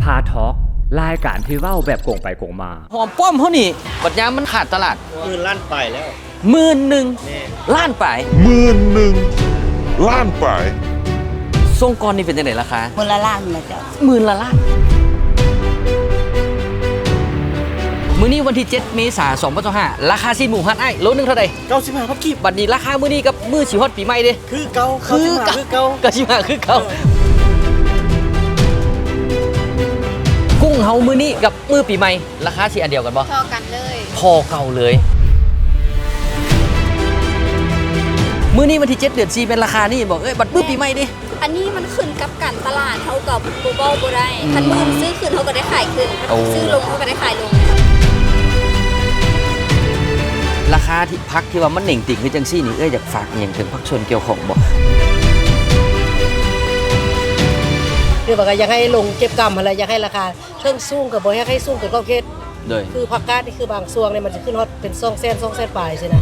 Car Talk ລາຍການທີ່ເວົ້າແບບກົງໄປກົງມາ. ຫອມປ້ອມເຮົານີ້ ບັດຍາມມັນຂາດຕະຫຼາດ ໝື່ນລ້ານປາຍແລ້ວ. ໝື່ນໜຶ່ງ ແມ່ນ ລ້ານປາຍ. ໝື່ນໜຶ່ງ ລ້ານປາຍ. ຊ່ວງກ່ອນນີ້ເປັນຈັ່ງໃດລາຄາ? ໝື່ນລະລ້ານນະເຈົ້າ. ໝື່ນລະລ້ານ. ມື້ນີ້ວັນທີເຈັດ ເມສາ ສອງພັນຊາວຫ້າ ລາຄາຊີ້ນໝູຮ້ານອ້າຍ ໂລໜຶ່ງເທົ່າໃດ? ເກົ້າສິບຫ້າພັນກີບ. ບັດນີ້ລາຄາມື້ນີ້ກັບມື້ຊິຮອດປີໃໝ່ເດ້? ຄືເກົ່າ ຄືເກົ່າ ເກົ້າສິບຫ້າຄືເກົ່າ. ເກົ້າສິບຫ້າຄືເກົ່າ. ກຸ້ງເຮົາມື້ນີ້ກັບມື້ປີໃໝ່ ລາຄາຊິອັນດຽວກັນບໍ່? ທໍ່ກັນເລີຍ. ທໍ່ເກົ່າເລີຍ. ມື້ນີ້ວັນທີເຈັດ ເດືອນສີ່ ແມ່ນລາຄານີ້ບໍ່ເອີຍ? ບັດມື້ປີໃໝ່ເດ້? ອັນນີ້ມັນຂຶ້ນກັບການຕະຫຼາດ ເຮົາກໍບໍ່ເວົ້າບໍ່ໄດ້. ອືມ ຄັນມື້ອື່ນຊື້ຂຶ້ນ ເຮົາກໍໄດ້ຂາຍຂຶ້ນ. ໂອ້ ຊື້ລົງ ເຮົາກໍໄດ້ຂາຍລົງ. ລາຄາທີ່ ພັກທີ່ວ່າມັນເໜັງຕີງຄືຈັ່ງຊີ້ນີ້ ເອື້ອຍຢາກຝາກອີ່ຫຍັງເຖິງພາກສ່ວນກ່ຽວຂ້ອງບໍ່? ຄືວ່າກໍຢາກໃຫ້ລົງເກັບກຳຫັ້ນແຫຼະ ຢາກໃຫ້ລາຄາເທິງສູງ ກໍບໍ່ຢາກໃຫ້ສູງເກີນຂອບເຂດ. ໂດຍ ຄືຜັກກາດນີ້ ຄືບາງຊ່ວງນີ້ມັນຈະຂຶ້ນຮອດເປັນສອງແສນ ສອງແສນປາຍຊີ້ນະ.